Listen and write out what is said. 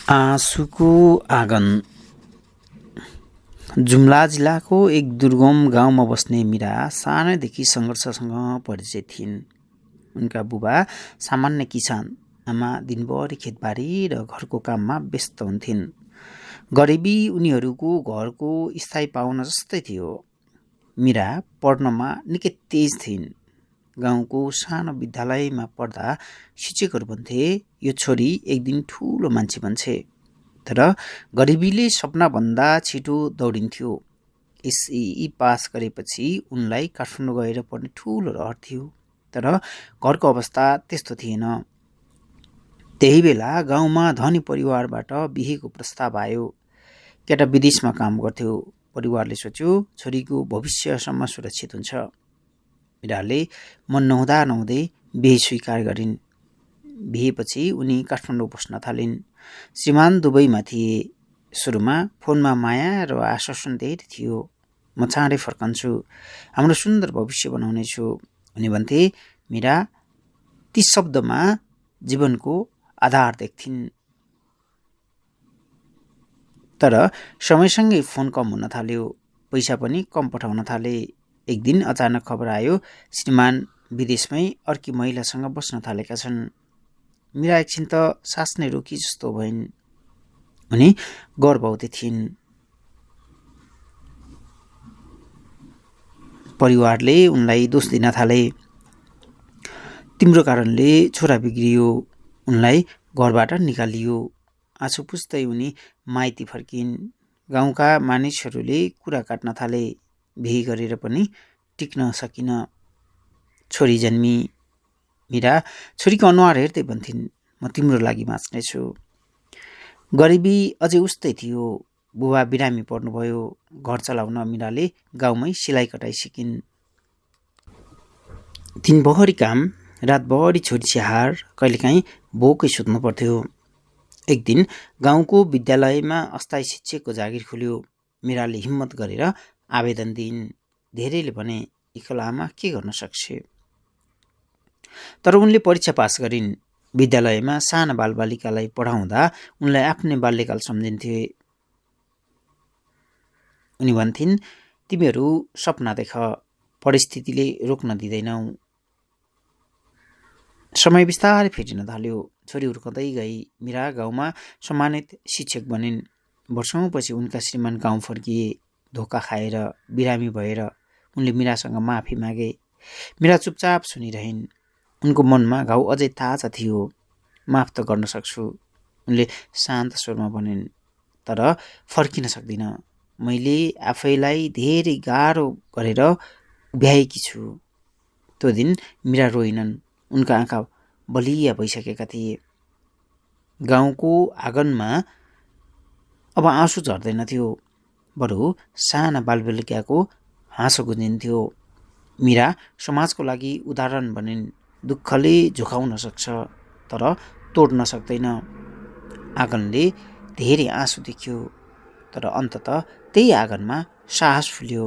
आँसुको आँगन। जुम्ला जिल्लाको एक दुर्गम गाउँमा बस्ने मीरा सानैदेखि सङ्घर्षसँग परिचित थिइन्। उनका बुबा सामान्य किसान, आमा दिनभरि खेतबारी र घरको काममा व्यस्त हुन्थिन्। गरिबी उनीहरूको घरको स्थायी पाहुना जस्तै थियो। मीरा पढ्नमा निकै तेज थिइन्। गाउँको सानो विद्यालयमा पढ्दा शिक्षकहरू भन्थे, यो छोरी एक दिन ठुलो मान्छे बन्छे। तर गरिबीले सपनाभन्दा छिटो दौडिन्थ्यो। एसई पास गरेपछि उनलाई काठमाडौँ गएर पढ्ने ठुलो रहर थियो। तर घरको अवस्था त्यस्तो थिएन। त्यही बेला गाउँमा धनी परिवारबाट बिहेको प्रस्ताव आयो। केटा विदेशमा काम गर्थ्यो। परिवारले सोच्यो छोरीको भविष्यसम्म सुरक्षित हुन्छ। मीराले मन नहुँदै बिहे स्वीकार गरिन्। बिहेपछि उनी काठमाडौँ बस्न थालिन्। श्रीमान दुबईमा थिए। सुरुमा फोनमा माया र आश्वासन धेरै थियो। म चाँडै फर्कन्छु, हाम्रो सुन्दर भविष्य बनाउनेछु, उनी भन्थे। मीरा ती शब्दमा जीवनको आधार देख्थिन्। तर समयसँगै फोन कम हुन थाल्यो, पैसा पनि कम पठाउन थाले। एक दिन अचानक खबर आयो, श्रीमान विदेशमै अर्की महिलासँग बस्न थालेका छन्। मीरा एकछिन त सास नै रोकी जस्तो भइन्। उनी गर्भवती थिइन्। परिवारले उनलाई दोष दिन थाले। तिम्रो कारणले छोरा बिग्रियो, उनलाई घरबाट निकालियो। आँसु पुस्दै उनी माइती फर्किन्। गाउँका मानिसहरूले कुरा काट्न थाले। बिहे गरेर पनि टिक्न सकिन। छोरी जन्मी। मीरा छोरीको अनुहार हेर्दै भन्थिन्, म तिम्रो लागि बाँच्नेछु। गरिबी अझै उस्तै थियो। बुबा बिरामी पर्नुभयो। घर चलाउन मीराले गाउँमै सिलाइ कटाइ सिकिन्। दिनभरि काम, रातभरि छोरी स्याहार, कहिलेकाहीँ बोकै सुत्नु पर्थ्यो। एक दिन गाउँको विद्यालयमा अस्थायी शिक्षकको जागिर खुल्यो। मीराले हिम्मत गरेर आवेदन दिइन्। धेरैले भने, एकल आमा के गर्न सक्छे। तर उनले परीक्षा पास गरिन्। विद्यालयमा साना बालबालिकालाई पढाउँदा उनलाई आफ्नै बाल्यकाल सम्झिन्थे। उनी भन्थिन्, तिमीहरू सपना देख, परिस्थितिले रोक्न दिँदैनौ। समय बिस्तारै फेरिन थाल्यो। छोरी हुर्कँदै गई। मीरा गाउँमा सम्मानित शिक्षक बनिन्। वर्षौँपछि उनका श्रीमान गाउँ फर्किए। धोका खाएर, बिरामी भएर उनले मीरासँग माफी मागे। मीरा चुपचाप सुनिरहिन्। उनको मनमा घाउ अझै ताजा थियो। माफ त गर्न सक्छु, उनले शान्त स्वरमा भनिन्, तर फर्किन सक्दिन। मैले आफैलाई धेरै गाह्रो गरेर उभ्याएकी छु। त्यो दिन मीरा रोइनन्। उनका आँखा बलिया भइसकेका थिए। गाउँको आँगनमा अब आँसु झर्दैन थियो, बरु साना बालबालिकाको हाँसो गुन्जिन्थ्यो। मीरा समाजको लागि उदाहरण बनिन्। दुःखले झुकाउन सक्छ, तर तोड्न सक्दैन। आँगनले धेरै आँसु देख्यो, तर अन्ततः त्यही आँगनमा साहस फुल्यो।